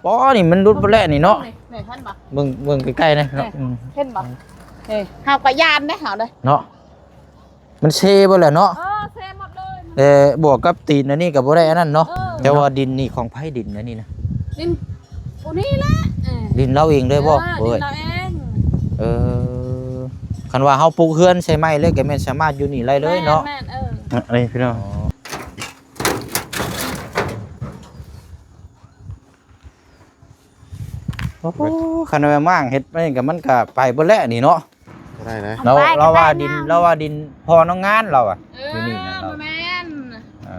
ອໍ ນີ້ມັນຫຼຸດໄປແລ້ວນີ້ເນາະ ນີ້ ນີ້ເຫັນບໍ່? ເບິ່ງ ເບິ່ງໃກ້ໆນະເນາະ ນີ້ ອືມ ເຫັນບໍ່? ນີ້ ເຮົາກໍຢ້ານເດ້ ເຮົາເດ້ ເນາະ ມັນເຊເບິດແລ້ວເນາະ ເອີ ເຊໝົດເລີຍ ແຕ່ບວກກັບຕີນອັນນີ້ກໍບໍ່ໄດ້ອັນນັ້ນເນາະ ເອີ ແຕ່ວ່າດິນນີ້ຂອງໃຜ ດິນອັນນີ້ນະ? ດິນຜູ້ນີ້ແຫຼະ ເອີ ດິນລາວເອງເລີຍບໍ່? ເອີ ເອີຍ ດິນລາວເອງ ເອີ ຄັນວ່າເຮົາປູກເຮືອນໃສ່ໄມ້ເລີຍ ກໍແມ່ນສາມາດຢູ່ນີ້ໄດ້ເລີຍເນາະ ແມ່ນໆ ເອີ ອັນນີ້ພີ່ນ້ອງ ອໍ ໂອ້ໂຫ ຄັນວ່າມ້າງເຮັດໄປກໍ ມັນກໍໄປເບິດແລ້ວນີ້ເນາະ ບໍ່ໄດ້ນະ ລາວ ລາວວ່າດິນ ລາວວ່າດິນພໍ່ນ້ອງງານລາວວ່າ ເອີ ຢູ່ນີ້ນະ ລາວ ບໍ່ແມ່ນ ເອີ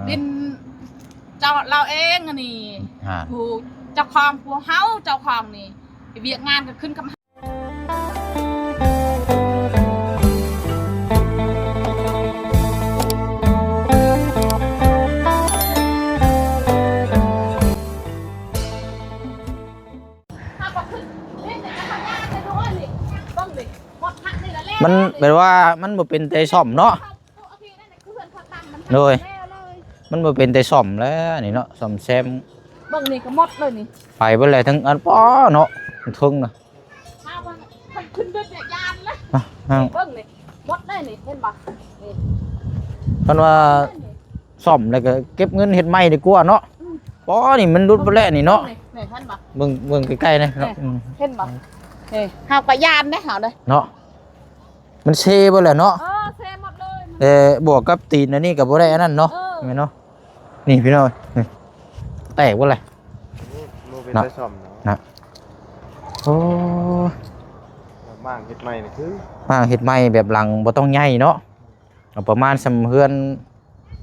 ດິນເຈົ້າລາວເອງອັນນີ້ ຮະ ຜູ້ເຈົ້າຂອງ ຜູ້ເຮົາເຈົ້າຂອງນີ້ ວຽກງານກໍຂຶ້ນກັບ ມັນແບບວ່າມັນບໍ່ເປັນແຕ່ສ້ອມເນາະ ໂດຍ ມັນບໍ່ເປັນແຕ່ສ້ອມແລ້ວນີ້ເນາະ ສ້ອມແຊມ ເບິ່ງນີ້ກໍໝົດເລີຍນີ້ ໄປເບິດແລ້ວ ທັງອັນ ປໍ້ເນາະ ເທິງນະ ຂຶ້ນເບິດ ຢ້ານລະ ອ່ະ ເບິ່ງນີ້ ໝົດເລີຍນີ້ ເຫັນບໍ່? ນີ້ ເພິ່ນວ່າ ນີ້ ສ້ອມແລ້ວກໍເກັບເງິນເຮັດໃໝ່ດີກວ່າເນາະ ອືມ ອໍ ນີ້ມັນຫຼຸດໄປແລ້ວນີ້ເນາະ ນີ້ ນີ້ເຫັນບໍ່? ເບິ່ງ ເບິ່ງໃກ້ໆນະເນາະ ນີ້ ອືມ ເຫັນບໍ່? ນີ້ ເຮົາກໍຢ້ານເດ້ ເຮົາເດ້ ເນາະ ມັນເຊເບິດແລ້ວເນາະ ເອີ ເຊໝົດເລີຍ ແຕ່ບວກກັບຕີນອັນນີ້ກໍບໍ່ໄດ້ອັນນັ້ນເນາະ ເອີ ແມ່ນເນາະ ນີ້ພີ່ນ້ອງ ນີ້ ແຕກເບິດແລ້ວ ໂອ້ ບໍ່ເປັນ ເນາະ ຕາສ້ອມເນາະ ນະ ໂອ້ ມ້າງເຮັດໃໝ່ນີ້ຄື ມ້າງເຮັດໃໝ່ແບບຫຼັງບໍ່ຕ້ອງໃຫຍ່ເນາະ ເອົາປະມານສ່ຳເຮືອນ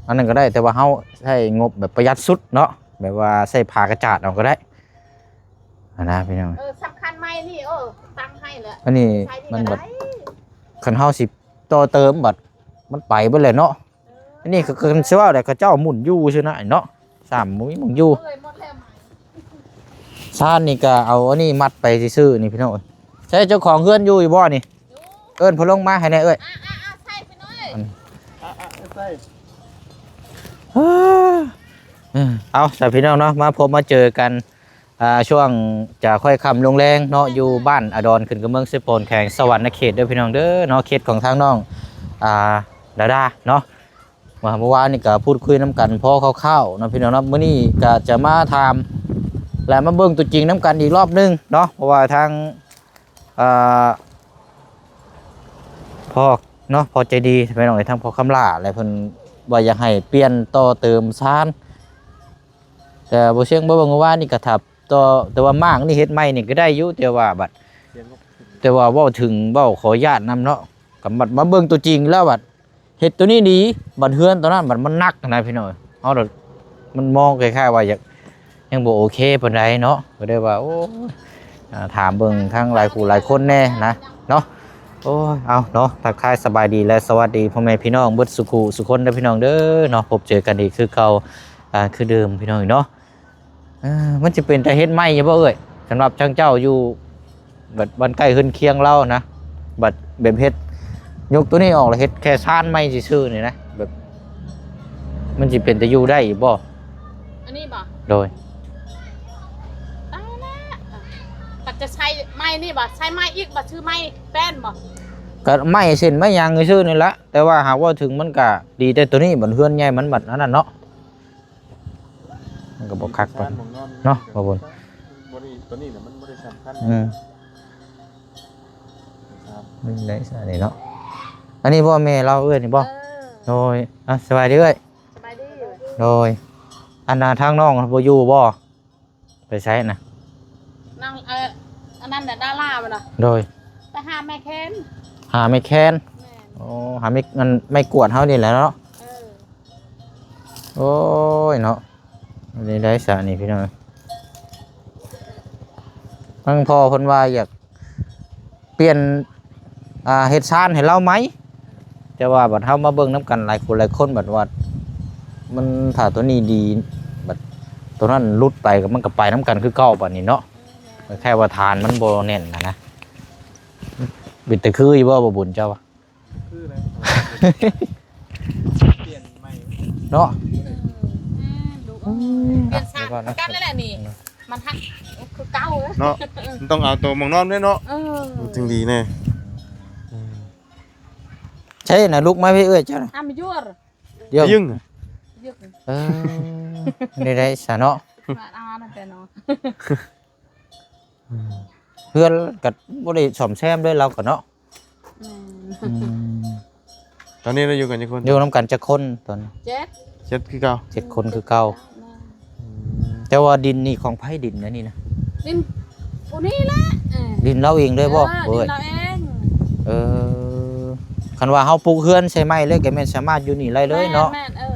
ອັນນັ້ນກໍໄດ້ ແຕ່ວ່າເຮົາໃຊ້ງົບແບບປະຢັດສຸດເນາະ ແບບວ່າໃຊ້ຜ້າກະຈາດເອົາກໍໄດ້ຫັ້ນນະພີ່ນ້ອງ ເອີ ສຳຄັນໄມ້ນີ້ ເອີ ຕັ້ງໃຫ້ແລ້ວ ອັນນີ້ມັນບັດ ຄັນເຮົາຊິຕໍ່ເຕີມບັດ ມັນໄປເບິດແລ້ວເນາະ ອັນນີ້ກໍຄືຊິເວົ້າແຫຼະ ເຂົາເຈົ້າໝຸນຢູ່ຊື່ນະເນາະ ຊ້ຳບໍ່ມີໝ່ອງຢູ່ ເອີຍ ໝົດແລ້ວ ຊານນີ້ກໍເອົາອັນນີ້ມັດໄປຊື່ໆນີ້ພີ່ນ້ອງເອີຍ ໃຊ້ເຈົ້າຂອງເຮືອນຢູ່ ຢູ່ບໍ່ນີ້? ເອີ້ນເພິ່ນລົງມາໃຫ້ແດ່ເອື້ອຍ ອ່າໆໆ ໃສ່ພີ່ນ້ອງເອີຍ ອ່າໆ ໃສ່ ເອີ ເອົາຊະພີ່ນ້ອງເນາະ ມາພົບມາເຈີກັນ ອ່າ ຊ່ວງຈະຄ່ອຍຄ່ຳລົງແລງເນາະ ຢູ່ບ້ານອາດອນ ຂຶ້ນກັບເມືອງເຊໂປນ ແຂວງສະຫວັນນະເຂດເດີພີ່ນ້ອງເດີເນາະ ເຂດຂອງທາງນ້ອງ ອ່າ ດາດາເນາະ ວ່າເມື່ອວານນີ້ກໍພູດຄຸຍນຳກັນພໍຄ່າວໆເນາະພີ່ນ້ອງເນາະ ມື້ນີ້ກໍຈະມາຖາມ ແລະ ມາເບິ່ງຕົວຈິງນຳກັນອີກລອບໜຶ່ງເນາະ ເພາະວ່າທາງ ອ່າ ພໍ່ເນາະ ພໍ່ໃຈດີພີ່ນ້ອງເອີຍ ທາງພໍ່ຄຳຫຼ້າ ແລະ ເພິ່ນວ່າຢາກໃຫ້ປ່ຽນຕໍ່ເຕີມຊານ ແຕ່ບໍ່ເຊີງບໍ່ເບິ່ງວ່ານີ້ກໍຖ້າຕໍ່ ແຕ່ວ່າມ້າງນີ້ເຮັດໃໝ່ນີ້ກໍໄດ້ຢູ່ ແຕ່ວ່າບັດ ແຕ່ວ່າເວົ້າເຖິງ ເວົ້າຂໍອະນຸຍາດນຳເນາະ ກໍບັດມາເບິ່ງຕົວຈິງແລ້ວບັດ ເຮັດຕົວນີ້ດີ ບັດເຮືອນຕົວນັ້ນບັດມັນໜັກນະພີ່ນ້ອງເອີຍ ເຮົາລະ ມັນມອງຄ້າຍໆວ່າຢາກ ຍັງບໍ່ໂອເຄປານໃດເນາະ ກໍໄດ້ວ່າ ໂອ້ຍ ອ່າ ຖາມເບິ່ງທັງຫຼາຍຜູ້ຫຼາຍຄົນແດ່ນະເນາະ ໂອ້ຍ ເອົາເນາະ ທັກທາຍສະບາຍດີ ແລະ ສະຫວັດດີພໍ່ແມ່ພີ່ນ້ອງເບິດສູ່ຜູ້ສູ່ຄົນເດີພີ່ນ້ອງເດີເນາະ ພົບເຈີກັນອີກຄືເກົ່າ ອ່າ ຄືເດີມພີ່ນ້ອງເນາະ. ເອີ ມັນຊິເປັນຕາເຮັດໃໝ່ຢູ່ບໍ່ເອື້ອຍ? ສຳລັບທາງເຈົ້າຢູ່ ແບບບ້ານໃກ້ເຮືອນຄຽງລາວນະ ແບບ ແບບເຮັດ ຍົກໂຕນີ້ອອກແລ້ວເຮັດແຄ່ຊານໃໝ່ຊື່ໆນີ້ນະ ແບບ ມັນຊິເປັນຕາຢູ່ໄດ້ຢູ່ບໍ່? ອັນນີ້ບໍ່? ໂດຍ ຕາຍແລ້ວ ບັດຈະໃຊ້ໃໝ່ນີ້ບໍ່? ໃຊ້ໃໝ່ອີກບໍ່? ຊື້ໃໝ່ແປ້ນບໍ່? ກໍໄມ້ເສັ້ນໄມ້ຫຍັງຊື່ໆນີ້ລະ ແຕ່ວ່າຫາກເວົ້າເຖິງມັນກໍດີແຕ່ໂຕນີ້ ບັດເຮືອນໃຫຍ່ມັນບັດອັນນັ້ນເນາະ. ມັນກໍບໍ່ຄັກປານ ເນາະ ບໍ່ບຸນ ບໍ່ໄດ້ ຕົວນີ້ນະ ມັນບໍ່ໄດ້ສຳຄັນ ອືມ ມັນໄດ້ຊະນີ້ເນາະ ອັນນີ້ບໍ່ແມ່ລາວເອື້ອຍນີ້ບໍ່? ເອີ ໂດຍ ອ່ະ ສະບາຍດີເອື້ອຍ ສະບາຍດີ ໂດຍ ອັນນ່າ ທາງນ້ອງບໍ່ຢູ່ບໍ່? ໄປໃສນະ? ນາງ ເອີ ອັນນັ້ນນະ ດາລາບໍ່ນະ? ໂດຍ ໄປຫາແມ່ແຄນ ຫາແມ່ແຄນ ແມ່ນ ໂອ້ ຫາແມ່ ອັນ ໄມ້ກວາດເຮົານີ້ແຫຼະເນາະ ເອີ ໂອ້ຍເນາະ ອັນນີ້ໄດ້ຊະນີ້ພີ່ນ້ອງ ທາງພໍ່ເພິ່ນວ່າຢາກປ່ຽນ ອ່າ ເຮັດຊານໃຫ້ລາວໃໝ່ ແຕ່ວ່າບັດເຮົາມາເບິ່ງນຳກັນຫຼາຍຄົນຫຼາຍຄົນ ບັດວ່າມັນ ຖ້າຕົວນີ້ດີ ບັດຕົວນັ້ນຫຼຸດໄປ ກໍມັນກໍໄປນຳກັນຄືເກົ່າບັດນີ້ເນາະ ແມ່ນໆ ຄ້າຍໆວ່າຖານມັນບໍ່ແໜ້ນຫັ້ນນະ ເປັນຕາຄືຢູ່ບໍ່ ບໍ່ບຸນເຈົ້າວ່າ? ຄືແລ້ວ ປ່ຽນໃໝ່ເນາະ ເອີ ແມ່ນລູກເອີຍ ປ່ຽນສາກຄືກັນແລ້ວແຫຼະນີ້ ມັນຫັກຄືເກົ່າເນາະ. ມັນຕ້ອງເອົາໂຕໝອງນອນເດ້ເນາະ. ເອີ ມັນຈຶ່ງດີແນ່. ໃຊ່ນະ ລຸກມາເພເອື້ອຍເຈົ້ານະ. ອາມາຍົວ ດຽວ ຍຶງ ຍຶງ ເອີ ນີ້ໄດ້ຊະເນາະ. ມາອານແຕ່ເນາະ. ເຮືອນກໍບໍ່ໄດ້ສ້ອມແຊມເດ້ລາວກໍເນາະ. ແມ່ນ ອືມ ຕອນນີ້ລາວຢູ່ກັນຈັກຄົນ? ຢູ່ນຳກັນຈັກຄົນຕອນ? ເຈັດ ເຈັດຄືເກົ່າ. ເຈັດຄົນຄືເກົ່າ. ແມ່ນ ອືມ ແຕ່ວ່າດິນນີ້ຂອງໃຜ ດິນອັນນີ້ນະ? ດິນຜູ້ນີ້ແຫຼະ. ເອີ ດິນລາວເອງເລີຍບໍ່? ເອີ ເອີຍ ດິນລາວເອງ. ເອີ ຄັນວ່າເຮົາປຸກເຮືອນໃສ່ໄມ້ເລີຍ ກໍແມ່ນສາມາດຢູ່ນີ້ໄດ້ເລີຍເນາະ. ແມ່ນໆ ເອີ ອໍ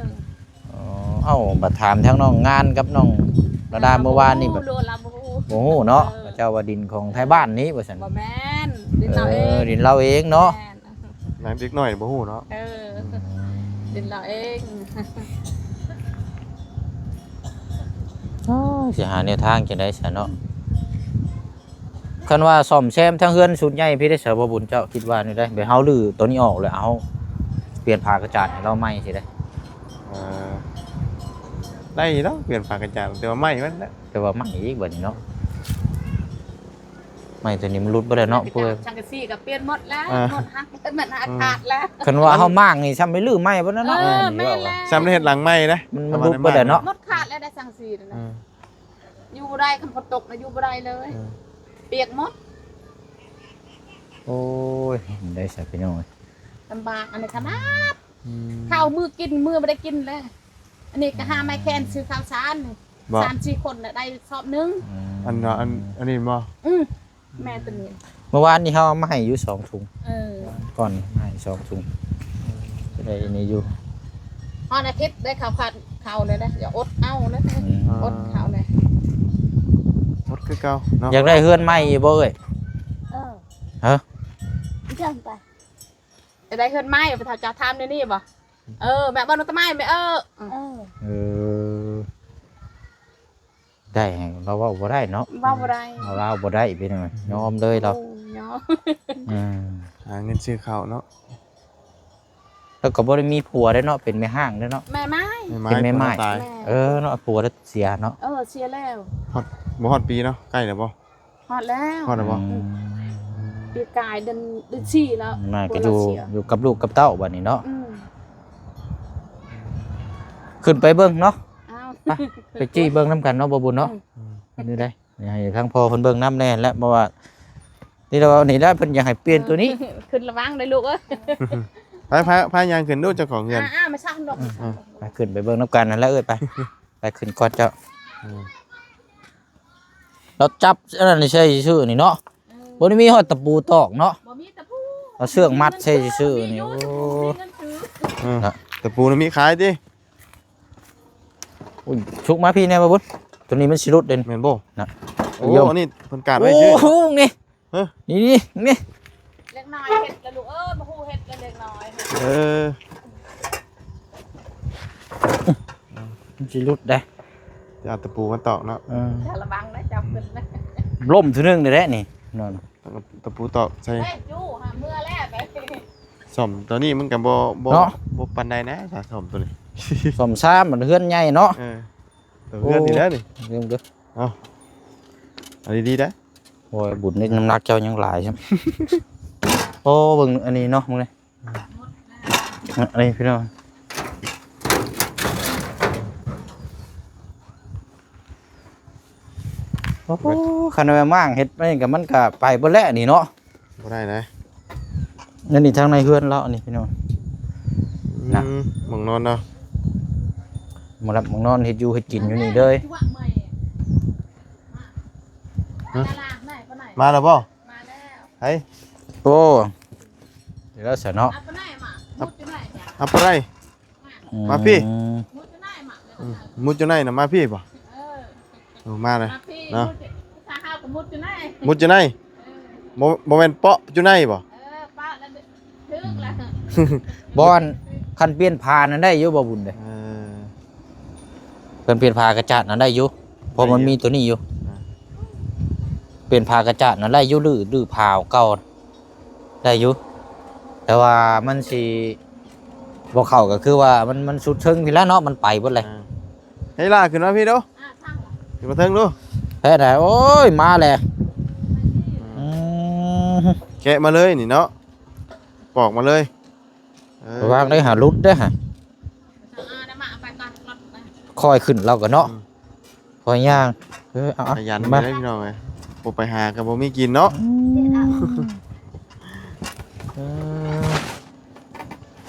ເອົ້າ ບັດຖາມທາງນ້ອງງານກັບນ້ອງລະດາ ເອີ ເມື່ອວານນີ້ ບໍ່ຮູ້ ບໍ່ຮູ້ເນາະ. ເອີ ເຂົາເຈົ້າວ່າດິນຂອງໄທບ້ານນີ້ວ່າຊັ້ນ. ບໍ່ແມ່ນ ດິນລາວເອງ. ເອີ ດິນລາວເອງເນາະ. ແມ່ນ ນາງເດັກນ້ອຍບໍ່ຮູ້ເນາະ. ເອີ ອືມ ດິນລາວເອງ. ໂອ້ຍ ຊິຫາແນວທາງຈັ່ງໃດຊະເນາະ. ຄັນວ່າສ້ອມແຊມທາງເຮືອນຊຸດໃຫຍ່ພີ້ໄດ້ ສາວບໍ່ບຸນ ເຈົ້າຄິດວ່າແນວໃດ? ແບບເຮົາຮື້ໂຕນີ້ອອກແລ້ວ ເຮົາປ່ຽນຜ້າກະຈາດໃຫ້ລາວໃໝ່ຊີ້ໄດ໋. ເອີ ໄດ້ຢູ່ດອກ ປ່ຽນຜ້າກະຈາດ ແຕ່ວ່າໃໝ່ມັນນະ ແຕ່ວ່າໃໝ່ອີກບັດນີ້ເນາະ. ໄມ້ຕົວນີ້ມັນຫຼຸດເບິດແລ້ວເນາະ. ສັງກະສີກໍປ່ຽນໝົດແລ້ວ. ເອີ ໝົດຫັກ ມັນຫັກຂາດແລ້ວ. ຄັນວ່າເຮົາມ້າງນີ້ ຊ່ຳໄປຮື້ໃໝ່ເບິດແລ້ວເນາະ. ເອີ ແມ່ນແລ້ວ ຊ່ຳໄດ້ເຮັດຫຼັງໃໝ່ເດ້. ມັນຫຼຸດເບິດແລ້ວເນາະ. ໝົດຂາດແລ້ວໄດ໋ສັງກະສີນະ. ເອີ ຢູ່ບໍ່ໄດ້ ຄັນຝົນຕົກນະຢູ່ບໍ່ໄດ້ເລີຍ. ເອີ ປຽກໝົດ. ໂອ້ຍ ໄດ້ຊະພີ່ນ້ອງເອີຍ ລຳບາກອັນນີ້ຂະໜາດ. ອືມ ເຂົ້າມື້ກິນມື້ບໍ່ໄດ້ກິນແລ້ວ. ອັນນີ້ກໍຫາໄມ້ແຂນຊື້ເຂົ້າສານນີ້ ບໍ່ ສາມສີ່ຄົນນະໄດ້ສອບໜຶ່ງ. ອືມ ອັນ ອັນ ອັນນີ້ບໍ່? ອືມ ແມ່ນຕົວນີ້. ເມື່ອວານນີ້ເຮົາເອົາມາໃຫ້ຢູ່ສອງຖົງ. ເອີ ກ່ອນໃຫ້ສອງຖົງ ກໍໄດ້ອັນນີ້ຢູ່. ຮອດອາທິດໄດ້ເຂົ້າ ຂາດເຂົ້າແລ້ວເດ້ ຢ່າອົດເອົາເດີ. ອືມ ອົດເຂົ້າແລ້ວ ອົດຄືເກົ່າເນາະ. ຢາກໄດ້ເຮືອນໃໝ່ອີກບໍ່ເອີຍ? ເອີ ຮະ ຈະໄດ້ເຮືອນໃໝ່ ໄປຖາມ ຈະຖາມແນວນີ້ບໍ່? ເອີ ແມ່ບໍ່ນອນຕະໄມ້ແມ່ເອີ. ເອີ ເອີ ໄດ້ ລາວເວົ້າບໍ່ໄດ້ເນາະ. ເວົ້າບໍ່ໄດ້ ລາວບໍ່ໄດ້ ພີ່ນ້ອງ ຍອມເລີຍລາວ. ໂອ້ ຍອມ. ອືມ ຫາເງິນຊື້ເຂົ້າເນາະ. ແລ້ວກໍບໍ່ໄດ້ມີຜົວເດ້ເນາະ ເປັນແມ່ຮ້າງເດ້ເນາະ. ແມ່ໝ້າຍ ເປັນແມ່ໝ້າຍ. ແມ່ ເອີເນາະ ຜົວລະເສຍເນາະ. ເອີ ເສຍແລ້ວ. ຮອດ ບໍ່ຮອດປີເນາະ ໃກ້ແລ້ວບໍ່? ຮອດແລ້ວ ຮອດແລ້ວບໍ່? ອືມ ປີກາຍເດືອນ ເດືອນສີ່ແລ້ວ. ມາກໍຢູ່ ຢູ່ກັບລູກກັບເຕົ້າບັດນີ້ເນາະ. ອືມ ຂຶ້ນໄປເບິ່ງເນາະ. ເອົາ ໄປ ໄປຈີ້ເບິ່ງນຳກັນເນາະ ບໍ່ບຸນເນາະ. ອືມ ນີ້ໄດ໋ ໃຫ້ທາງພໍ່ເພິ່ນເບິ່ງນຳແດ່ແຫຼະ ເພາະວ່າ ນີ້ລະ ນີ້ລະ ເພິ່ນຢາກໃຫ້ປ່ຽນຕົວນີ້. ຂຶ້ນລະວັງເດີລູກເອີຍ. ໄປ ພາ ພາຍ່າງຂຶ້ນດູເຈົ້າຂອງເຮືອນ. ອ່າໆ ມາຊັກນອກ. ອືມ ໄປຂຶ້ນໄປເບິ່ງນຳກັນຫັ້ນລະເອີຍ ໄປ ໄປຂຶ້ນກ່ອນເຈົ້າ. ອືມ ລາວຈັບອັນນັ້ນໃສ່ຊື່ໆນີ້ເນາະ. ເອີ ບໍ່ໄດ້ມີຮອດຕະປູຕອກເນາະ. ບໍ່ມີຕະປູ ເອົາເຊືອກມັດໃສ່ຊື່ໆນີ້. ໂອ້ ຕະປູນະມີຂາຍຕິ. ໂອ້ຍ ຊຸກມາພີ້ແດ່ບໍ່ບຸນ ຕົວນີ້ມັນຊິຫຼຸດເດ້. ແມ່ນບໍ່ນະ? ໂອ້ ອັນນີ້ເພິ່ນກາດໄວ້ຊື່. ໂອ້ ນີ້ ຮະ ນີ້ ນີ້ ນີ້ ເລັກນ້ອຍເຮັດລະລູກເອີຍ ບໍ່ຮູ້ເຮັດລະເລັກນ້ອຍ. ເອີ ມັນຊິຫຼຸດເດ້ ຈະເອົາຕະປູມາຕອກເນາະ. ເອີ ລະວັງນະ ຈັບຂຶ້ນນະ ລົ້ມເທື່ອໜຶ່ງເດ້ນີ້ ນອນ ຕະປູຕອກໃສ່. ເອີຍ ຈູຫາເມືອແລ້ວໄປ ສ້ອມຕົວນີ້ມັນກໍບໍ່ ບໍ່ ເນາະ ບໍ່ປານໃດນະ ຖ້າສ້ອມຕົວນີ້ ສ້ອມຊາມ ມັນເຮືອນໃຫຍ່ເນາະ. ເອີ ຕົວເຮືອນນີ້ແຫຼະນີ້ ເບິ່ງເດີ. ເອົາ ເອົາດີໆເດີ. ໂອ້ຍ ບຸນນີ້ນ້ຳໜັກເຈົ້າຍັງຫຼາຍຊ້ຳ. ໂອ້ ເບິ່ງອັນນີ້ເນາະ ເບິ່ງນີ້ ອັນນີ້ພີ່ນ້ອງ. ໂອ້ ຄັນວ່າມ້າງເຮັດໄປກໍ ມັນກໍໄປເບິດແຫຼະນີ້ເນາະ. ບໍ່ໄດ້ນະ ອັນນີ້ທາງໃນເຮືອນລາວ ອັນນີ້ພີ່ນ້ອງ ອືມ ນະ ໝ່ອງນອນເນາະ. ໝ່ອງຫຼັບໝ່ອງນອນ ເຮັດຢູ່ເຮັດກິນຢູ່ນີ້ເລີຍ. ຮະ ມາແລ້ວບໍ່? ມາແລ້ວ ໃຜ? ໂອ້ ເດີແລ້ວຊະເນາະ. ເອົາໄປໄດ້ ອືມ ມາພີ້ ອືມ ມຸດຢູ່ໃນນະ ມາພີ້ບໍ່? ເອີ ເອີ ມາເລີຍ ມາພີ້ ເນາະ ມຸດຢູ່ໃນ ມຸດຢູ່ໃນ ເອີ ບໍ່ ບໍ່ແມ່ນເປາະຢູ່ໃນບໍ່? ເອີ ປະແລ້ວ ຖືກແລ້ວ ອືມ ບ່ອນ ຄັນປ່ຽນຜ້ານັ້ນໄດ້ຢູ່ບໍ່ບຸນເດ້? ເອີ ເພິ່ນປ່ຽນຜ້າກະຈາດນັ້ນໄດ້ຢູ່ ເພາະມັນມີຕົວນີ້ຢູ່ ໄດ້ຢູ່ ອ່າ ປ່ຽນຜ້າກະຈາດນັ້ນໄດ້ຢູ່ ຫຼື ຫຼືຜ້າເກົ່າໄດ້ຢູ່ ແຕ່ວ່າມັນຊິບໍ່ເຂົ້າ ກໍຄືວ່າມັນ ມັນສຸດເທິງພີ້ແຫຼະເນາະ ມັນໄປເບິດເລີຍ. ອ່າ ໃຫ້ຫຼ້າຂຶ້ນມາພີ້ດູ ອ່າ ຂຶ້ນມາເທິງດູ. ແພດ ໂອ້ຍ ມາແລ້ວ. ອືມ ແກະມາເລີຍນີ້ເນາະ ປອກມາເລີຍ. ເອີ ລະວັງເດີ ຫາຫຼຸດເດີຫາ. ຄ່ອຍຂຶ້ນລາວກໍເນາະ. ອືມ ຄ່ອຍຍ່າງ. ເອີ ເອົາໆ ຂະຫຍັນມາເດີພີ່ນ້ອງເອີຍ ບໍ່ໄປຫາກໍບໍ່ມີກິນເນາະ. ອືມ ເອີ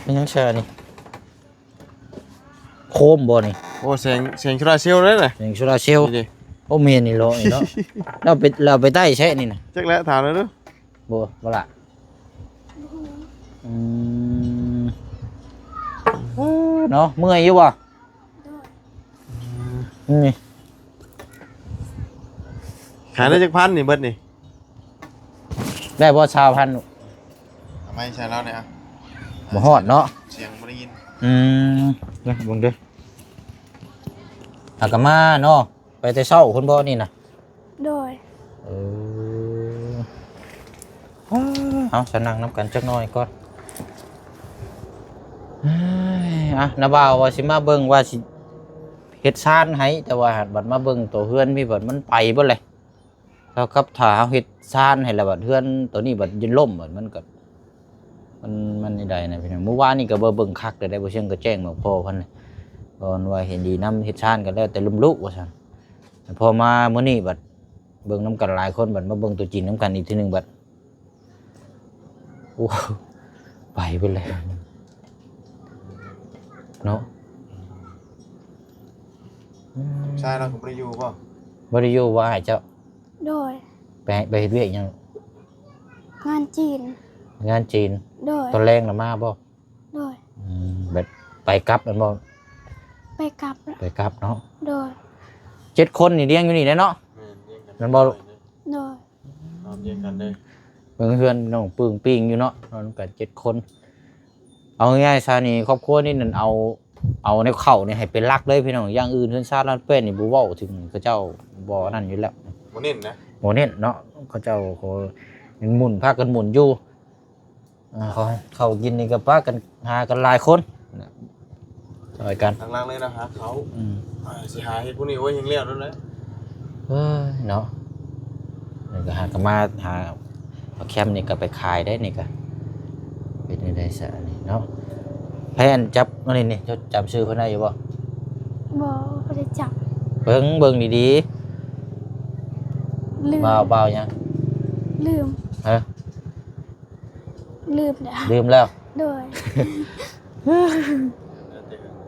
ແມ່ນຫຍັງຊະນີ້? ໂຄມບໍ່ນີ້? ໂອ້ ແສງ ແສງໂຊລາເຊວເດ້ນະ. ແສງໂຊລາເຊວ. ນີ້ເດ້. ໂອ້ ແມ່ນອີ່ຫຼີນີ້ເນາະ. ລາວໄປ ລາວໄປໄຕ້ໃສນີ້ນະ? ຈັກແຫຼະ ຖາມລາວດູ. ບໍ່ ບໍ່ລະ. ອືມ ເອີ ເນາະ ເມື່ອຍຢູ່ບໍ່? ໂດຍ. ອືມ ນີ້ ຂາຍໄດ້ຈັກພັນນີ້ ເບິດນີ້? ໄດ້ບໍ່ ຊາວພັນ? ເອົາໄມ້ໃສ່ລາວແດ່. ບໍ່ຮອດເນາະ ສຽງບໍ່ໄດ້ຍິນ. ອືມ ເບິ່ງເດີ ຫາກະມາເນາະ. ໄປແຕ່ເຊົ້າພຸ້ນບໍ່ນີ້ນະ? ໂດຍ. ເອີ ເອົາ ສະນັ່ງນຳກັນຈັກໜ້ອຍກ່ອນ. ເອີຍ ອ່ະ ນ້າບ່າວວ່າຊິມາເບິ່ງ ວ່າຊິເຮັດຊານໃຫ້ ແຕ່ວ່າບັດມາເບິ່ງໂຕເຮືອນພີ້ ບັດມັນໄປເບິດເລີຍ. ເທົ່າກັບຖ້າເຮົາເຮັດຊານໃຫ້ແລ້ວ ບັດເຮືອນໂຕນີ້ບັດຢ້ານລົ້ມ ບັດມັນກໍ ມັນ ມັນນີ້ໄດ໋ນະພີ່ນ້ອງ. ມື້ວານນີ້ກໍບໍ່ເບິ່ງຄັກເລີຍໄດ໋ ບໍ່ຊຽງກໍແຈ້ງບອກພໍ່ເພິ່ນ ເພິ່ນວ່າເຫັນດີນຳເຮັດຊານກໍແລ້ວແຕ່ລຸ້ມລູກວ່າຊັ້ນ. ແຕ່ພໍມາມື້ນີ້ບັດເບິ່ງນຳກັນຫຼາຍຄົນ ບັດມາເບິ່ງຕົວຈິງນຳກັນອີກເທື່ອໜຶ່ງບັດ ໂອ້ ໄປເບິດແລ້ວເນາະ. ອືມ ຊາຍລາວກໍບໍ່ໄດ້ຢູ່ບໍ່? ບໍ່ໄດ້ຢູ່ບໍ່ອ້າຍເຈົ້າ? ໂດຍ. ໄປ ໄປເຮັດວຽກຫຍັງ? ງານຈີນ. ງານຈີນ. ໂດຍ. ຕອນແລງລະມາບໍ່? ໂດຍ. ອືມ ແບບໄປກັບແມ່ນບໍ່? ໄປກັບ. ໄປກັບເນາະ. ໂດຍ. ເຈັດຄົນນີ້ລ້ຽງຢູ່ນີ້ແຫຼະເນາະ. ແມ່ນ ລ້ຽງກັນ ແມ່ນບໍ່? ໂດຍ. ນອນຮຽງກັນເດີ. ເບິ່ງເຮືອນນ້ອງປຶ້ງປິງຢູ່ເນາະ ນອນນຳກັນເຈັດຄົນ. ເອົາງ່າຍໆຊະນີ້ ຄອບຄົວນີ້ນັ້ນ ເອົາ ເອົາແນວເຂົ້ານີ້ໃຫ້ເປັນຫຼັກເລີຍພີ່ນ້ອງ. ຢ່າງອື່ນເຮືອນຊານລານແປ້ນນີ້ບໍ່ເວົ້າເຖິງ ເຂົາເຈົ້າບໍ່ນັ້ນຢູ່ແລ້ວ ບໍ່ເນັ້ນນະ ບໍ່ເນັ້ນເນາະ. ເຂົາເຈົ້າກໍຍັງໝຸນ ພາກັນໝຸນຢູ່. ອ່າ ເຂົາ ເຂົາກິນນີ້ກໍປະກັນຫາກັນຫຼາຍຄົນນະ ຊ່ອຍກັນ ຫຼັກໆເລີຍນະ ຫາເຂົ້າ. ອືມ ອ່າ ຊິຫາເຮັດພວກນີ້ ໂອ້ຍ ຍັງແລ້ວນັ້ນແຫຼະ. ເອີຍເນາະ ນີ້ກໍຫາກໍມາຫາ ເອົາແຄມນີ້ກໍໄປຂາຍໄດ້ນີ້ກໍ ເປັນຈັ່ງໃດຊະນີ້ເນາະ. ໃຜອັນຈັບອັນນີ້ນີ້ ເຈົ້າຈຳຊື່ເພິ່ນໄດ້ຢູ່ບໍ່? ບໍ່ ບໍ່ໄດ້ຈຳ. ເບິ່ງ ເບິ່ງດີໆ. ລືມ. ບ່າວ ບ່າວຫຍັງ? ລືມ. ຮະ? ລືມແລ້ວ. ລືມແລ້ວ. ໂດຍ.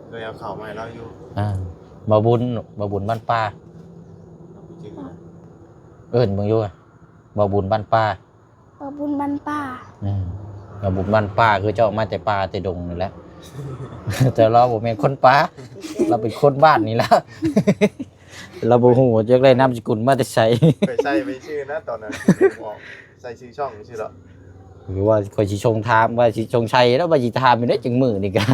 ເຄີຍເອົາເຂົ້າມາໃຫ້ລາວຢູ່. ອ່າ ບ່າວບຸນ ບ່າວບຸນບ້ານປ່າ. ເອີ້ນເບິ່ງຢູ່ ບ່າວບຸນບ້ານປ່າ. ບ່າວບຸນບ້ານປ່າ. ອືມ ບ່າວບຸນບ້ານປ່າ ຄືເຈົ້າມາແຕ່ປ່າແຕ່ດົງນີ້ແຫຼະ. ແຕ່ລາວບໍ່ແມ່ນຄົນປ່າ ລາວເປັນຄົນບ້ານນີ້ລະ. ລາວບໍ່ຮູ້ຈັກໄດ້ນາມສະກຸນມາແຕ່ໃສ. ໄປໃສ່ໄປຊື່ນະ ຕອນນັ້ນ ອອກ ໃສ່ຊື່ຊ່ອງຊື່ດອກ. ຫຼືວ່າຂ້ອຍຊິຊົງຖາມ ວ່າຊິຊົງໄຊແລ້ວ ວ່າຊິຖາມຢູ່ໃດຈັ່ງມື້ນີ້ກະ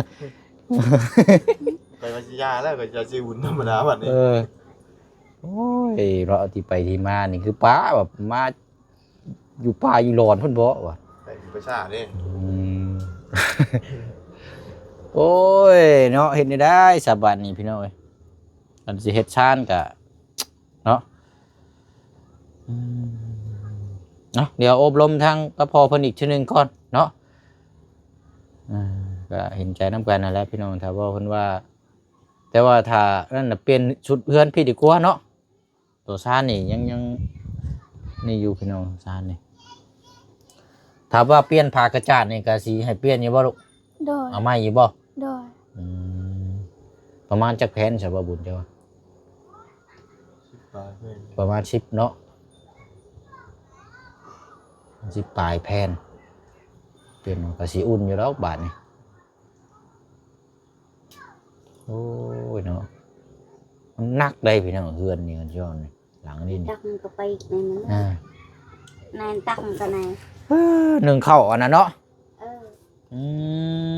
ຂ້ອຍວ່າຊິຢ່າແລ້ວ ຂ້ອຍຈະຊື່ບຸນທຳມະດາບັດນີ້. ເອີ ໂອ້ຍເນາະ ທີ່ໄປທີ່ມານີ້ຄືປ້າແບບມາຢູ່ປ່າຢູ່ລອນພຸ້ນບໍວ່າ ໄປຢູ່ປ່າຊ້າເດ້. ອືມ ໂອ້ຍເນາະ ເຮັດແນວໃດຊະບາດນີ້ພີ່ນ້ອງເອີຍ. ຄັນຊິເຮັດຊານກະເນາະ ອືມ ເນາະ ດຽວອົບລົມທາງກັບພໍ່ເພິ່ນອີກເທື່ອໜຶ່ງກ່ອນເນາະ. ອ່າ ກະເຫັນໃຈນຳກັນຫັ້ນແຫຼະພີ່ນ້ອງ ຖ້າເວົ້າເພິ່ນວ່າ ແຕ່ວ່າຖ້ານັ້ນນະ ປ່ຽນຊຸດເຮືອນພີ້ດີກວ່າເນາະ. ໂຕຊານນີ້ຍັງ ຍັງນີ້ຢູ່ພີ່ນ້ອງ ຊານນີ້. ຖ້າວ່າປ່ຽນຜ້າກະຈາດນີ້ກະຊິໃຫ້ປ່ຽນຢູ່ບໍ່ລູກ? ໂດຍ. ເອົາໃໝ່ຢູ່ບໍ່? ໂດຍ. ອືມ ປະມານຈັກແຜ່ນຊະ ບ່າວບຸນ ເຈົ້າວ່າ? ສິບປາຍແຜ່ນ. ປະມານສິບເນາະ ສິບປາຍແຜ່ນ. ປ່ຽນມັນກະຊິອຸ່ນຢູ່ດອກບາດນີ້. ໂອ້ຍເນາະ ມັນໜັກໄດ໋ພີ່ນ້ອງ ເຮືອນນີ້ ເຮືອນຊ່ອນນີ້ ຫຼັງນີ້ນີ້ ຕັກມັນກໍໄປອີກໃນນັ້ນ. ອ່າ ໃນຕັກມັນກໍໃນ ເອີ ໜຶ້ງເຂົ້າອັນນັ້ນເນາະ. ເອີ ອື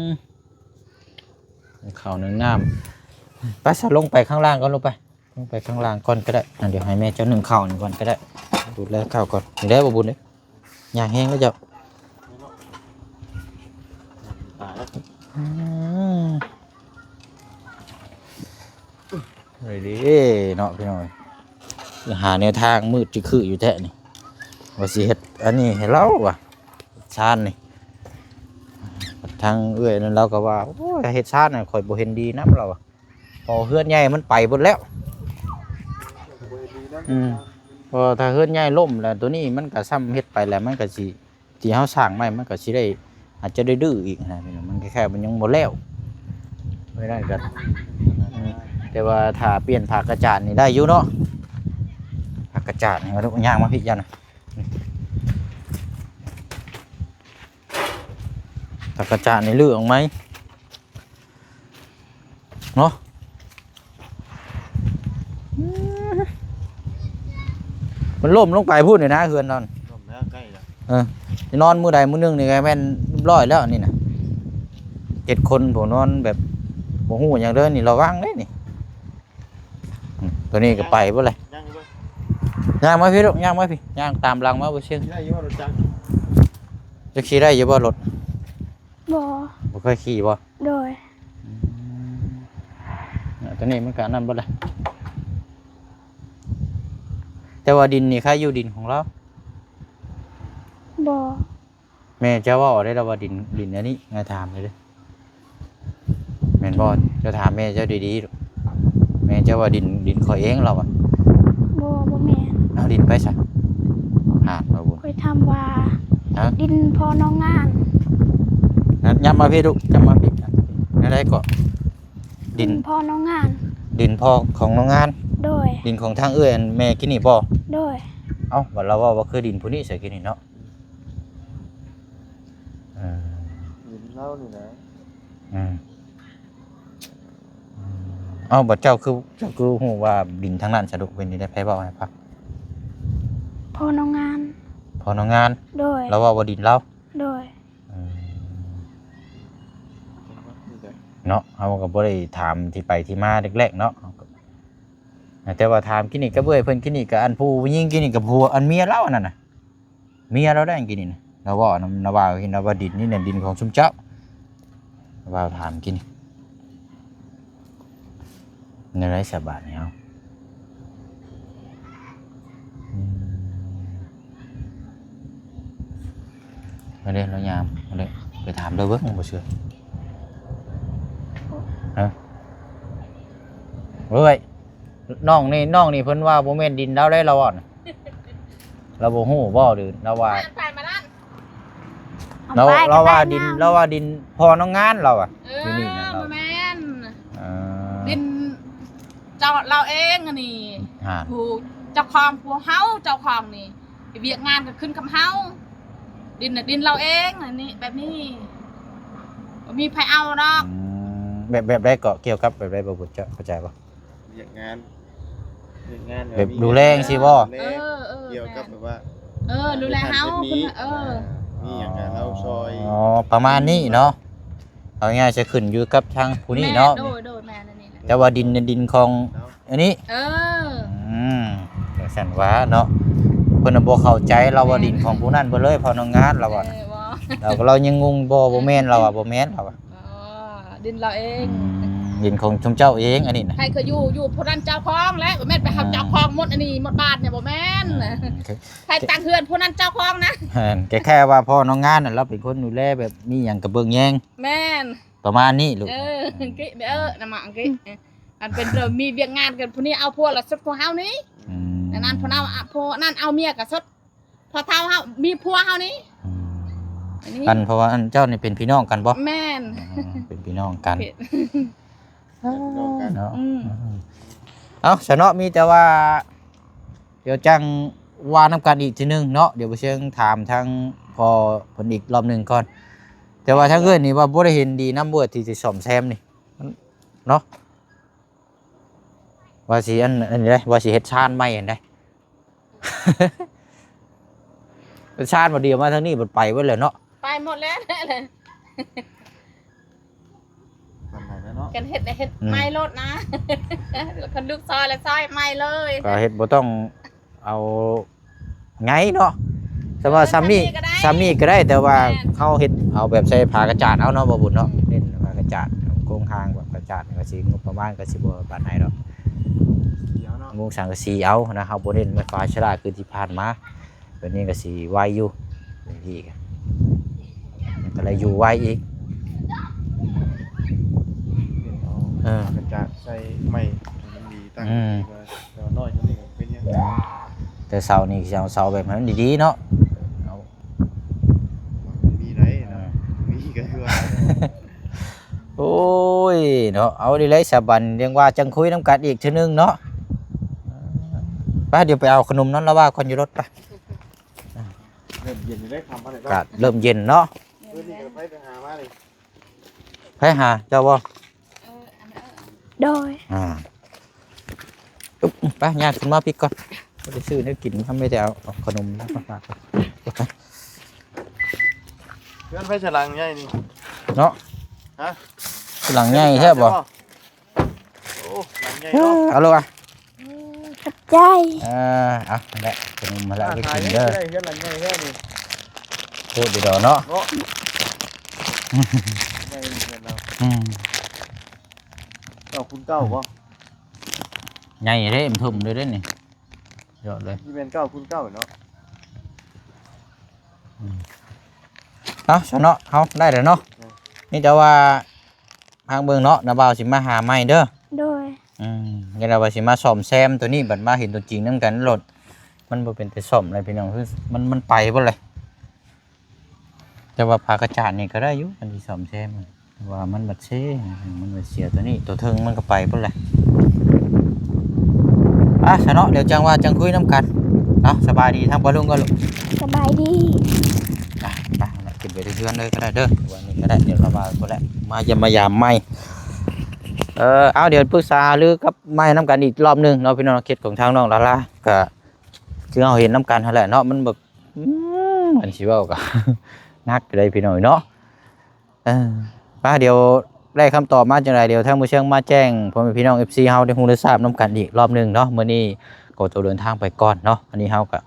ມ ໜຶ້ງເຂົ້າໜຶ້ງນ້ຳ. ໄປຊະ ລົງໄປຂ້າງລ່າງກ່ອນ ລົງໄປ ລົງໄປຂ້າງລ່າງກ່ອນກໍໄດ້. ອ່າ ດຽວໃຫ້ແມ່ເຈົ້າໜຶ້ງເຂົ້ານີ້ກ່ອນກໍໄດ້ ດູແລເຂົ້າກ່ອນ. ນີ້ແຫຼະ ບໍ່ບຸນເດ້ ຍ່າງແຮງແລ້ວເຈົ້າ. ອືມ ນີ້ເດ້ເນາະພີ່ນ້ອງເອີຍ. ຫາແນວທາງມືດຈິຄືຢູ່ແທ້ນີ້ ວ່າຊິເຮັດອັນນີ້ໃຫ້ລາວວ່າ ຊານນີ້. ທາງເອື້ອຍນັ້ນລາວກໍວ່າ ໂອ້ຍ ເຮັດຊານນັ້ນຂ້ອຍບໍ່ເຫັນດີນຳລາວວ່າ ເພາະເຮືອນໃຫຍ່ມັນໄປເບິດແລ້ວ. ອືມ ເພາະຖ້າເຮືອນໃຫຍ່ລົ້ມແລ້ວ ໂຕນີ້ມັນກໍຊ່ຳເຮັດໄປແລ້ວ ມັນກໍຊິ ທີ່ເຮົາສ້າງໃໝ່ ມັນກໍຊິໄດ້ ອາດຈະໄດ້ດື້ອີກນະ ມັນຄ້າຍໆ ມັນຍັງບໍ່ແລ້ວ. ໄດ້ກໍ ອືມ ແຕ່ວ່າຖ້າປ່ຽນຜ້າກະຈາດນີ້ໄດ້ຢູ່ເນາະ ຜ້າກະຈາດນີ້ ເອົາ ຍ່າງມາພີ້ ຢ້ານນະ ຜ້າກະຈາດນີ້ຮື້ອອກໃໝ່ ເນາະ. ອືມ ມັນລົ້ມລົງໄປພຸ້ນນີ້ນະ ເຮືອນນອນ ລົ້ມແລ້ວ ໃກ້ແລ້ວ. ເອີ ຊິນອນມື້ໃດມື້ໜຶ່ງນີ້ກໍແມ່ນຮຽບຮ້ອຍແລ້ວນີ້ນະ ເຈັດຄົນ ຜູ້ນອນແບບບໍ່ຮູ້ຫຍັງເດີນີ້ ລະວັງເດ້ນີ້. ອືມ ໂຕນີ້ກໍໄປເບິດເລີຍ. ຍ່າງມາພີ້ລູກ ຍ່າງມາພີ້ ຍ່າງຕາມຫຼັງມາບໍ່ຊຶງ. ໄດ້ຢູ່ບໍ່ລົດຈັກ? ຈະຂີ່ໄດ້ຢູ່ບໍ່ລົດ? ບໍ່ ບໍ່ເຄີຍຂີ່ບໍ່? ໂດຍ. ອືມ ຕົວນີ້ມັນກະນັ້ນເບິດລະ ແຕ່ວ່າດິນນີ້ໃຄຢູ່ ດິນຂອງລາວ? ບໍ່. ແມ່ເຈົ້າເວົ້າໄດ້ລະວ່າດິນ ດິນອັນນີ້ ງາຍຖາມເລີຍເດີ້ ແມ່ນບໍ່? ເຈົ້າຖາມແມ່ເຈົ້າດີໆ ແມ່ເຈົ້າວ່າດິນ ດິນຂ້ອຍເອງລາວວ່າ. ບໍ່ ບໍ່ແມ່ນ. ເອົາດິນໃຜຊະ? ຫາ ບໍ່ບຸນ ຂ້ອຍຖາມວ່າ ຮະ? ດິນພໍ່ນ້ອງງານ. ນະ ຫຍັບມາພີ້ລູກ ຫຍັບມາພີ້ ແນວໃດເກາະ? ດິນ ດິນພໍ່ນ້ອງງານ. ດິນພໍ່ຂອງນ້ອງງານ? ໂດຍ. ດິນຂອງທາງເອື້ອຍ ອັນແມ່ກີ້ນີ້ບໍ່? ໂດຍ. ເອົ້າ ບັດລາວເວົ້າວ່າຄືດິນຜູ້ນີ້ຊະກີ້ນີ້ເນາະ. ເອີ ດິນລາວນີ້ນະ. ອືມ ອືມ ເອົ້າ ບັດເຈົ້າຄື ເຈົ້າຄືຮູ້ວ່າດິນທາງນັ້ນຊະລູກ? ເປັນຈັ່ງໃດ ໃຜເວົ້າໃຫ້ຟັງ? ພໍ່ນ້ອງງານ. ພໍ່ນ້ອງງານ? ໂດຍ. ລາວເວົ້າວ່າດິນລາວ? ໂດຍ. ອືມ ເນາະ ເຮົາກໍບໍ່ໄດ້ຖາມທີ່ໄປທີ່ມາແລກໆເນາະ ແຕ່ວ່າຖາມກີ້ນີ້ກັບເອື້ອຍເພິ່ນ ກີ້ນີ້ກັບອັນຜູ້ຍິງ ກີ້ນີ້ກັບຜົວ ອັນເມຍລາວອັນນັ້ນນະ. ເມຍລາວໄດ້ກິນນີ້ນະ ລາວເວົ້ານຳ ລາວວ່າ ເຫັນລາວວ່າດິນນີ້ນະ ດິນຂອງຊຸມເຈົ້າ ລາວວ່າຖາມກິນນີ້. ແນວໃດສະບາດນີ້ເຮົາ ອືມ ມາເດີ ລາວຍາມ ມາເດີ ໄປຖາມລາວເບິ່ງ ບໍ່ເຊື່ອ. ຮະ ເອີຍ ນ້ອງນີ້ ນ້ອງນີ້ເພິ່ນວ່າບໍ່ແມ່ນດິນລາວເດ້ ລາວວ່ານະ. ລາວບໍ່ຮູ້ບໍ່ ຫຼືລາວວ່າ ລາວ ລາວວ່າດິນ ລາວວ່າດິນພໍ່ນ້ອງງານ ລາວວ່າ. ເອີ ຢູ່ນີ້ນະ ບໍ່ແມ່ນ ເອີ ດິນເຈົ້າລາວເອງອັນນີ້. ຮະ ຜູ້ເຈົ້າຂອງ ພວກເຮົາເຈົ້າຂອງນີ້ ວຽກງານກໍຂຶ້ນກັບເຮົາ. ດິນນະດິນລາວເອງ ອັນນີ້ ແບບນີ້ ບໍ່ມີໃຜເອົາດອກ. ອືມ ແບບ ແບບໃດເກາະ? ກ່ຽວກັບແບບໃດ ບໍ່ ບໍ່ເຂົ້າໃຈບໍ່? ວຽກງານ ວຽກງານ ແບບ ແບບ ມີ ດູແລຈັ່ງຊີ້ບໍ່? ເອີ ເອີ ກ່ຽວກັບແບບວ່າ ເອີ ດູແລເຮົາ ເຮັດນີ້ ເອີ ມີຫຍັງກໍເຮົາຊ່ອຍ. ອໍ ປະມານນີ້ເນາະ ເອົາງ່າຍໆ ຈະຂຶ້ນຢູ່ກັບທາງຜູ້ນີ້ເນາະ. ໂດຍ ໂດຍ ແມ່ນອັນນີ້ແຫຼະ. ແຕ່ວ່າດິນເປັນດິນຂອງ ເນາະ ອັນນີ້ ເອີ ອືມ ຈັ່ງຊັ້ນວ່າເນາະ ເພິ່ນນະບໍ່ເຂົ້າໃຈ ລາວວ່າດິນຂອງຜູ້ນັ້ນເບິດເລີຍ ພໍ່ນ້ອງງານ ລາວວ່າ. ເອີ ລາວ ລາວຍັງງົງ ບໍ່ ບໍ່ແມ່ນ ລາວວ່າ ບໍ່ແມ່ນ ລາວວ່າ. ອໍ ດິນລາວເອງ ອືມ ດິນຂອງຊຸມເຈົ້າເອງ ອັນນີ້ນະ. ໃຜກໍຢູ່ ຢູ່ຜູ້ນັ້ນເຈົ້າຂອງແຫຼະ ບໍ່ແມ່ນໄປເຮົາເຈົ້າຂອງໝົດ ອັນນີ້ໝົດບ້ານນີ້ ບໍ່ແມ່ນ. ໃຜຕັ້ງເຮືອນຜູ້ນັ້ນເຈົ້າຂອງນະ. ແມ່ນ ແຄ່ວ່າພໍ່ນ້ອງງານນະ ລາວເປັນຄົນດູແລ ແບບມີຫຍັງກໍເບິ່ງແຍງ ແມ່ນ ປະມານນີ້ລູກ. ເອີ ເອີ ນະມາອັງກິ ອັນເປັນ ມີວຽກງານກັນ ຜູ້ນີ້ເອົາຜົວລະສຸດຂອງເຮົານີ້. ອືມ ອັນນັ້ນ ຜູ້ນັ້ນ ຜູ້ນັ້ນເອົາເມຍກໍສຸດ ພໍເທົ່າເຮົາມີຜົວເຮົານີ້. ອືມ ອັນນີ້ ອັນ ເພາະວ່າອັນເຈົ້ານີ້ເປັນພີ່ນ້ອງກັນບໍ່? ແມ່ນ ອໍ ເປັນພີ່ນ້ອງກັນ ເປັນພີ່ນ້ອງກັນ ເນາະ. ອືມ ເອົ້າ ຊະເນາະ ມີແຕ່ວ່າ ດຽວຈັ່ງວ່ານຳກັນອີກທີໜຶ່ງເນາະ ດຽວບໍ່ເຊີງຖາມທາງພໍ່ເພິ່ນອີກລອບໜຶ່ງກ່ອນ. ແຕ່ວ່າທາງເອື້ອຍນີ້ວ່າບໍ່ໄດ້ເຫັນດີນຳເວີດທີ່ຊິສ້ອມແຊມນີ້ເນາະ ວ່າຊິອັນ ອັນນີ້ເດ້ ວ່າຊິເຮັດຊານໃໝ່ຫັ້ນເດ້. ເປັນຊານບໍ່ດຽວມາທາງນີ້ ມັນໄປເບິດແລ້ວເນາະ ໄປໝົດແລ້ວ. ປານໃດແລ້ວເນາະ ກັນເຮັດ ເຮັດ ອືມ ໃໝ່ໂລດນະ ຄັນລູກຊອຍລະຊອຍໃໝ່ເລີຍ ກໍເຮັດບໍ່ຕ້ອງເອົາໄງເນາະ. ແຕ່ວ່າ ເອີ ຊ່ຳນີ້ ຊ່ຳນີ້ກໍໄດ້ ແຕ່ວ່າ ແມ່ນ ເຮົາເຮັດເອົາແບບໃສ່ຜ້າກະຈາດເອົາເນາະ ບໍ່ບຸນເນາະ. ອືມ ເນັ້ນຜ້າກະຈາດ ໂຄງຮ່າງແບບກະຈາດ ກໍຊິງົບປະມານກໍຊິບໍ່ປານໃດດອກ ດຽວເນາະ. ມຸງສັງກະສີເອົານະ ເຮົາບໍ່ເນັ້ນໄມ້ຟາຊະລາຄືທີ່ຜ່ານມາ. ແບບນີ້ກໍຊິໄວຢູ່ ແບບນີ້ກໍ ກໍໄດ້ຢູ່ໄວອີກ. ເອີ ເອົາ ເອີ ກະຈາດໃສ່ໄມ້ໃຫ້ມັນດີຕັ້ງ ອືມ ດີກວ່າ ແຕ່ວ່ານ້ອຍຈຳນີ້ກໍເປັນຫຍັງ. ແຕ່ເສົານີ້ຊິເອົາເສົາແບບໃຫ້ມັນດີໆເນາະ ເອົາ ມັນມີໄດ້ນະ ເອີ ມີກໍຄືວ່າ ໂອ້ຍເນາະ ເອົາດີແລ້ວສາບັນ ຍັງວ່າຈັ່ງຄຸຍນຳກັນອີກເທື່ອໜຶ່ງເນາະ. ໄປ ດຽວໄປເອົາຂະໜົມນອນລາວາກ່ອນຢູ່ລົດໄປ. ເລີ່ມເຢັນຢູ່ເດ້ ຄ່ຳປານໃດ ອາກາດເລີ່ມເຢັນເນາະ. ເອີ ນີ້ກໍໄປ ໄປຫາມານີ້ ໃຜຫາເຈົ້າບໍ່? ໂດຍ ອ່າ ອຶບ ໄປ ຍ່າງຂຶ້ນມາພີ້ກ່ອນ ບໍ່ໄດ້ຊື້ແນວກິນ ທຳໄມແຕ່ເອົາ ເອົາຂະໜົມມາຝາກ. ເຮືອນໃຜສະຫຼັງໃຫຍ່ນີ້ເນາະ? ຮະ? ສະຫຼັງໃຫຍ່ແທ້ບໍ່? ໂອ້ ຫຼັງໃຫຍ່ເນາະ ເອົາໂລດວ່າ. ອືມ ຂອບໃຈ ເອີ ເອົາ ນັ້ນແຫຼະ ຂະໜົມຫັ້ນແຫຼະ ໄປກິນເດີ. ເຮືອນຫຼັງໃຫຍ່ແທ້ນີ້ ໂຄດດີດອກເນາະ ເນາະ ໃຫຍ່ເຮືອນເຮົາ ອືມ ເກົ້າຄູນເກົ້າບໍ່? ໃຫຍ່ເດ້ ມັນຖົມເລີຍເດ້ນີ້ ຍອດເລີຍ ຊິແມ່ນເກົ້າຄູນເກົ້າເນາະ. ອືມ ເອົາ ຊະເນາະ ເຮົາໄດ້ແລ້ວເນາະ ເອີ ມີແຕ່ວ່າ ທາງເບິ່ງເນາະ ນ້າບ່າວຊິມາຫາໃໝ່ເດີ. ໂດຍ ອືມ ຍັງວ່າຊິມາສ້ອມແຊມໂຕນີ້ ບັດມາເຫັນຕົວຈິງນຳກັນໂລດ ມັນບໍ່ເປັນຕາສ້ອມເລີຍພີ່ນ້ອງ ຄືມັນ ມັນໄປເບິດເລີຍ. ແຕ່ວ່າຜ້າກະຈາດນີ້ກໍໄດ້ຢູ່ ອັນທີ່ສ້ອມແຊມ ແຕ່ວ່າມັນບັດເຊ ມັນບັດເສຍໂຕນີ້ ໂຕເທິງມັນກໍໄປເບິດເລີຍ. ໄປຊະເນາະ ດຽວຈັ່ງວ່າຈັ່ງຄຸຍນຳກັນເນາະ. ສະບາຍດີທາງປ້າລຸງກ່ອນລູກ ສະບາຍດີ ໄປ ໄປ ຂຶ້ນໄປເຮືອນເລີຍກໍໄດ້ເດີ ວັນນີ້ກໍໄດ້ ດຽວລາວມາພຸ້ນແຫຼະ ມາຢ້ຽມມາຢາມໃໝ່. ເອີ ເອົາ ດຽວປຶກສາຫາລືກັບໃໝ່ນຳກັນອີກລອບໜຶ່ງເນາະ ພີ່ນ້ອງ ເຂດຂອງທາງນ້ອງລາລາ ກໍຄືເຮົາເຫັນນຳກັນຫັ້ນແຫຼະເນາະ ມັນແບບ ອືມ ອັນຊິເວົ້າກໍໜັກເດ້ພີ່ນ້ອງເນາະ. ເອີ ໄປ ດຽວໄດ້ຄຳຕອບມາຈັ່ງໃດ ດຽວທາງໝູ່ເຊືອງມາແຈ້ງພໍ່ແມ່ພີ່ນ້ອງ ເອັຟຊີ ເຮົາໄດ້ຮູ້ໄດ້ຊາບນຳກັນອີກລອບໜຶ່ງເນາະ. ມື້ນີ້ຂໍຕົວເດີນທາງໄປກ່ອນເນາະ ອັນນີ້ເຮົາກໍ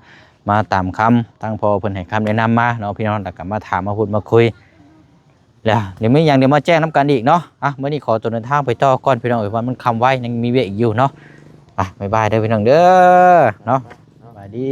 ມາຕາມຄຳ ທາງພໍ່ເພິ່ນໃຫ້ຄຳແນະນຳມາເນາະ ພີ່ນ້ອງ ແລ້ວກໍມາຖາມມາພູດມາຄຸຍ ແລ້ວດຽວມີຫຍັງດຽວມາແຈ້ງນຳກັນອີກເນາະ. ອ່ະ ມື້ນີ້ຂໍຕົວເດີນທາງໄປຕໍ່ກ່ອນ ພີ່ນ້ອງເອີຍ ວ່າມັນຄ່ຳໄວ ຍັງມີວຽກອີກຢູ່ເນາະ. ອ່ະ ບາຍບາຍເດີພີ່ນ້ອງເດີເນາະ ສະບາຍດີ.